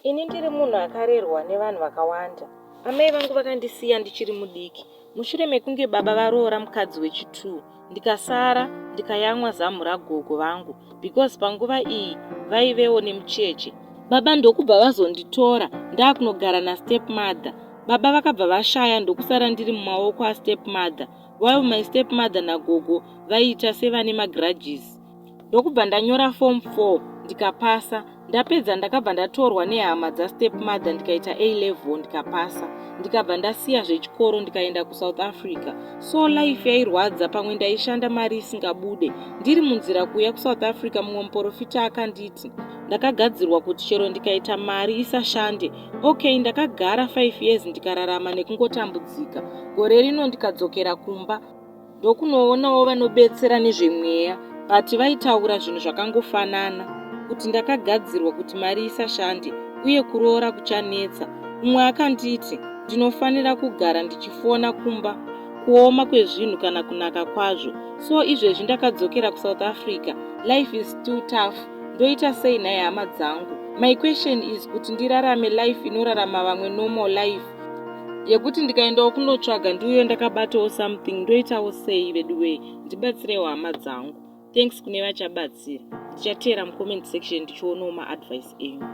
Ini ndiri munhu akarerwa nevanhu vakawanda. Amai vangu vakandisiya ndichiri mudiki mushure mekunge baba varoora mukadzi wechi2, ndikasara ndikayamwa zamu ragogo vangu because panguva iyi vaivewo nemucheche. Baba ndokubva vazonditora ndaakunogara nastepmother. Baba vakabva vashaya, ndokusara ndiri mumaoko astepmother, while my stepmother nagogo vaiita sevane magrudges. Ndokubva ndanyora Form 4 ndikapasa. Ndapedza, ndakabva ndatorwa nehama dzastepmother, ndikaita A level ndikapasa, ndikabva ndasiya zvechikoro, ndikaenda kuSouth Africa. So life yairwadza, pamwe ndaishanda mari isingabude. Ndiri munzira kuuya kuSouth Africa, mumwe muprofita akanditi ndakagadzirwa kuti chero ndikaita mari isashande. Okay, ndakagara 5 years, ndikararama nekungotambudzika. Gore rino ndikadzokera kumba, ndokunoonawo vanobetsera nezvemweya, but vaitaura zvinhu zvakangofanana, kuti ndakagadzirwa kuti mari isashande uye kuroora kuchanetsa. Umwe akanditi ndinofanira kugara ndichifona kumba kuoma kwezvinhu kana kunaka kwazvo. So izvezvi ndakadzokera kuSouth Africa, life is still tough. Ndoita sei nhai hama dzangu? My question is kuti ndirarame life inorarama vamwe, normal life yekuti ndikaendawo kunotsvaga ndiuyo ndakabatawo something, ndoitawo sei veduwei? Ndibatsirewo hama dzangu. Thanks kune vachabatsira. Ndichateera mucomment section ndichionawo maadvice enyu.